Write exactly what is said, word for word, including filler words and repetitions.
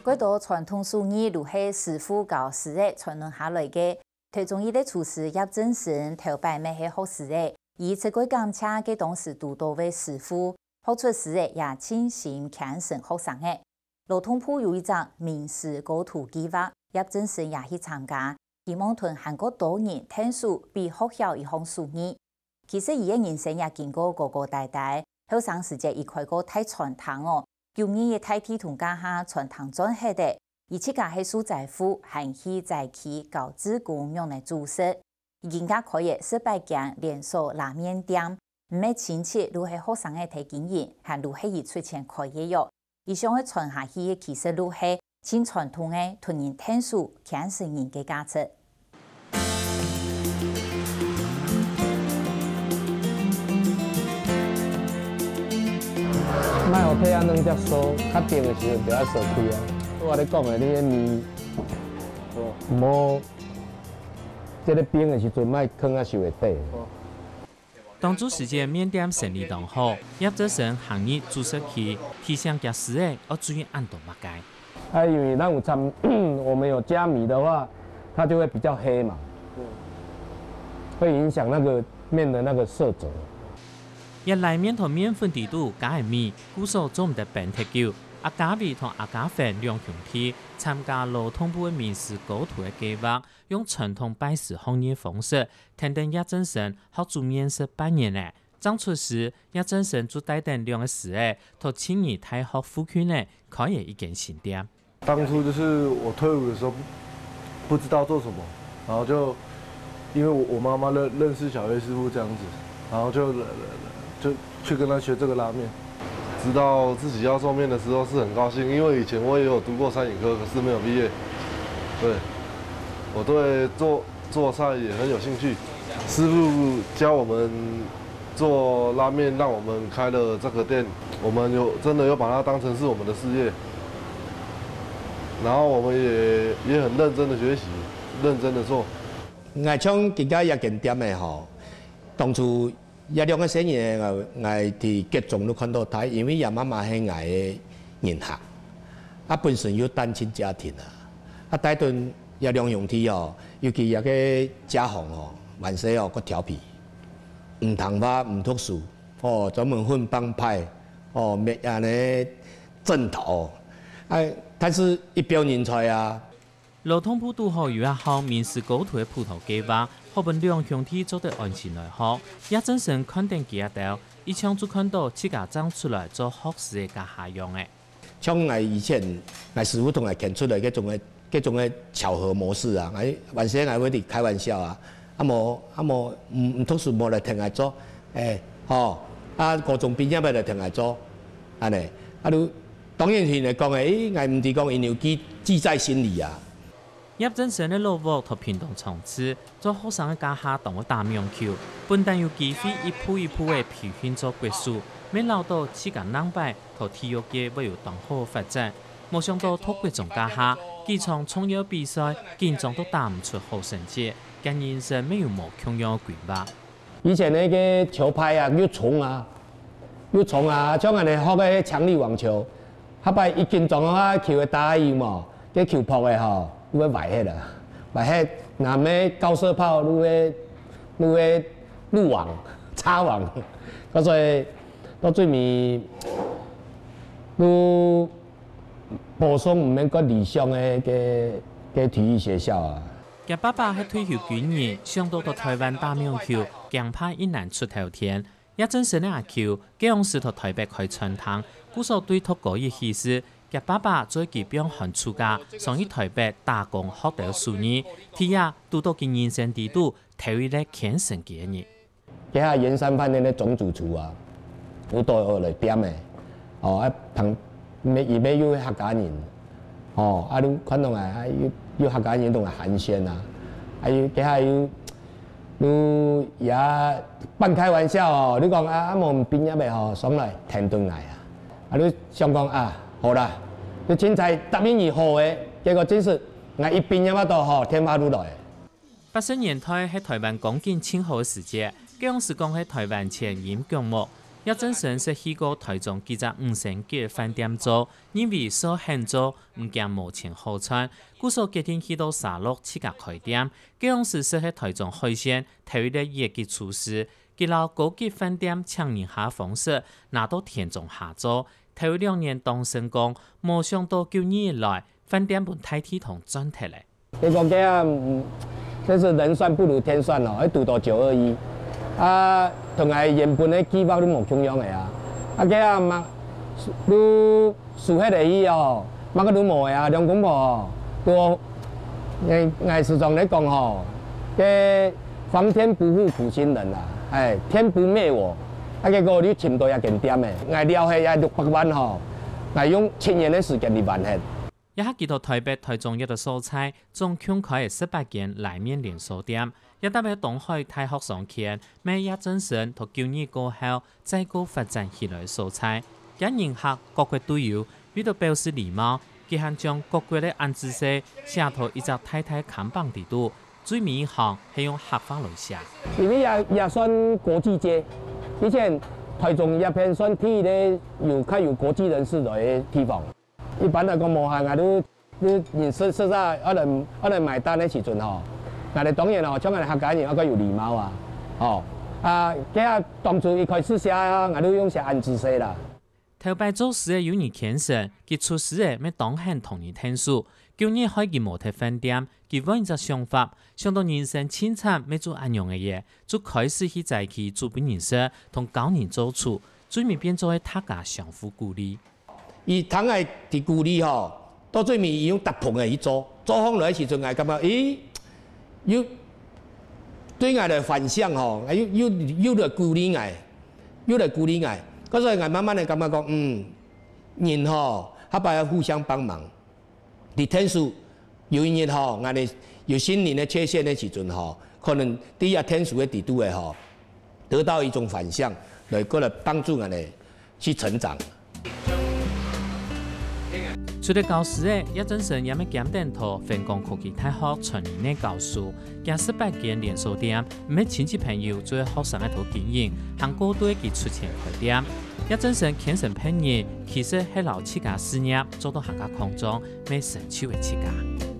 蓋多傳統手藝都係師傅教師仔傳承下來个。頭中意个廚師葉振生頭擺乜係學師仔，佢自家感謝該當時堵到个師傅，學廚師仔也盡心牽承學生仔。勞動部有一隻名師高徒計畫，葉振生也去參加，希望同還較多人𢯭手，分學曉一項手藝。其實佢个人生也經過高高低低，後生時節佢開過大餐廳哦，九二一大地動該下餐廳轉忒了，佢自家係受災戶，還去災區教志工仰仔煮食。佢今下開了十八間連鎖拉麵店，毋係親戚就係學生仔个經營，還就係佢出錢開个喲。 佢想愛傳下去个其實就係盡傳統个同人𢯭手、牽承人个價值。莫學配啊，兩隻手，較重个時候就愛收開啊。我咧講个，你个麵，毋好，這个冰个時陣，莫囥啊手个底。 當初時節麵店生理當好，葉振生行入煮食區，提醒厥師仔愛注意恁多麼个。啊，因為咱有摻，我們有加米的話，它就會比較黑嘛，會影響那個麵的那個色澤。這拉麵同麵粉底肚加个米，故所做毋得冰忒久。阿嘉偉同阿嘉芬兩兄弟參加勞動部个名師高徒个計畫，用傳統拜師學藝方式， 跈等葉振生學煮麵食半年了，正出師，葉振生就帶等兩个師仔，在靜宜大學附近仔開了一間新店。當初就是我退伍的時候不，不知道做什麼，然後就因為我，我媽媽認，認識小葉師傅這樣子，然後就，就去跟他學這個拉麵。知道自己要做麵的時候是很高興，因為以前我也有讀過餐飲科，可是沒有畢業。對，我對做，做菜也很有興趣。師傅教我們做拉麵，讓我們開了這個店，我們有，真的有把它當成是我們的事業。然後我們也，也很認真的學習，認真的做。𠊎像今下這間店仔吼，當初 這兩个細人仔，𠊎，𠊎在劇中都看到大，因為厥媽媽係𠊎个人客，啊，本身又單親家庭啊，啊，帶等這兩兄弟哦，尤其這个家宏哦，還細哦，較調皮，毋聽話，毋讀書，哦，專門混幫派，哦，乜恁仔陣頭，哎，但是一表人才啊， 勞動部堵好有一項名師高徒个輔導計畫，好分兩兄弟做得安心來學。葉振生看等佢兜，一像就看到自家正出來做學師个該下樣仔。像𠊎以前，𠊎師傅同𠊎牽出來該種个，該種个巧合模式啊，𠊎還細𠊎會在開玩笑啊，啊無，啊無，毋，毋讀書無來跈𠊎做，欸，吼，啊高中畢業了來跈𠊎做，恁仔，啊就 當然佢來講个，欸，𠊎毋知講𠊎有記，記在心裡啊。葉振生个老屋在屏東長治，做學生个該下當會打網球，本旦有機會一步一步个培訓做國手，乜恅著自家另擺在體育界會有當好个發展。無想著在國中該下，幾場重要比賽，緊張到打毋出好成績，厥人生乜有無共樣个規劃。 以前該个球拍啊，又重啊，又重啊，像𠊎等學个強力網球，下擺一緊張个話，球會打下去無，該球拍个吼，又會壞忒啊，壞忒，若毋係教授炮，又會，又會路網、擦網，所以到最尾，又保送毋免个理想个，个，个體育學校啊。 厥爸爸係退休軍人，想著到臺灣打網球，驚怕一難出頭天。葉振生个阿舅，該央時在臺北開餐廳，故所對讀高一起時，厥爸爸做佢放寒暑假，上去臺北打工學兜手藝，在這堵著佢人生裡肚頭一個牽成佢个人。 該下圓山飯店个總主廚啊，有到來店个，哦，啊，同，乜，佢乜有客家人，哦，啊，你看到𠊎，啊，有，有客家人同𠊎寒暄啊，啊，有，該下有，有也半開玩笑哦，你講啊，啊，無畢業个吼，上來𢯭頓𠊎啊，啊，你想講啊，好啦，你凊彩答應佢好个，結果真實，𠊎一畢業啊到吼，電話就來。 八十年代係臺灣光景盡好个時節，該央時講係臺灣前音劇目。葉振聲識去過臺中幾隻五星級飯店做，因為所肯做，毋驚無錢好賺，故所決定去到沙鹿自家開店。該央時識係臺中海線頭一列越級廚師，佢摎高級飯店請人客方式拿到田中下做，頭一兩年當成功，無想到九年以來，飯店分大地動轉忒了。 結果該啊，嗯，真是人算不如天算哦，還堵到九二一。啊，同𠊎原本个計畫都無共樣个啊。啊，該啊嘛，都輸忒个去哦，麼个都無个啊，兩公婆哦，都，𠊎，𠊎時常咧講吼，該皇天不負苦心人啊，哎，天不滅我。啊，結果你尋到一間店个，𠊎了後也六百萬吼，𠊎用七年个時間來還忒。 這下佢在臺北、臺中這兜所在，總共開了十八間拉麵連鎖店，也搭了東海大學商圈，乜葉振聲在九年過後，再過發展起來个所在。厥人客各國都有，為著表示禮貌，佢還將各國个恁仔細寫在一隻大大看板底肚，最尾一行係用客話來寫。因為也，也算國際街，以前臺中這片算第一个有，較有國際人士來个地方。 一般來講，無閒，𠊎都，都人食，食啊，愛來，愛來買單个時陣吼，𠊎兜當然吼，像𠊎兜客家人愛較有禮貌啊，吼。啊，該啊，當初一開始寫啊，𠊎都用寫恁仔細啦。頭擺做師个有人牽成，佢出師个乜當肯同人𢯭手。九年害佢無忒飯店，佢換一隻想法，想到人生盡慘，乜做恁樣个嘢，就開始去齋去煮分人食，同教人做廚，最尾變做係大家相互鼓勵。 佢聽𠊎在鼓勵吼，到最尾佢用答覆个去做，做好來个時陣，𠊎感覺，咦，又對𠊎來反省吼，又，又，又來鼓勵𠊎，又來鼓勵𠊎。故所以𠊎慢慢个感覺講，嗯，人吼，下擺愛互相幫忙。你𢯭手，有一日吼，𠊎兜有心靈个缺陷个時陣吼，可能在這𢯭手个底肚个吼，得到一種反向，來過來幫助𠊎兜 去成長。除了教師个，葉振聲也乜兼等在橫光科技大學傳人个教書。厥十八間連鎖店，毋係親戚朋友做學生个在經營，還過對佢出錢開店。葉振聲牽成別人，其實係摎自家事業做到還較康壯，乜成就了自家。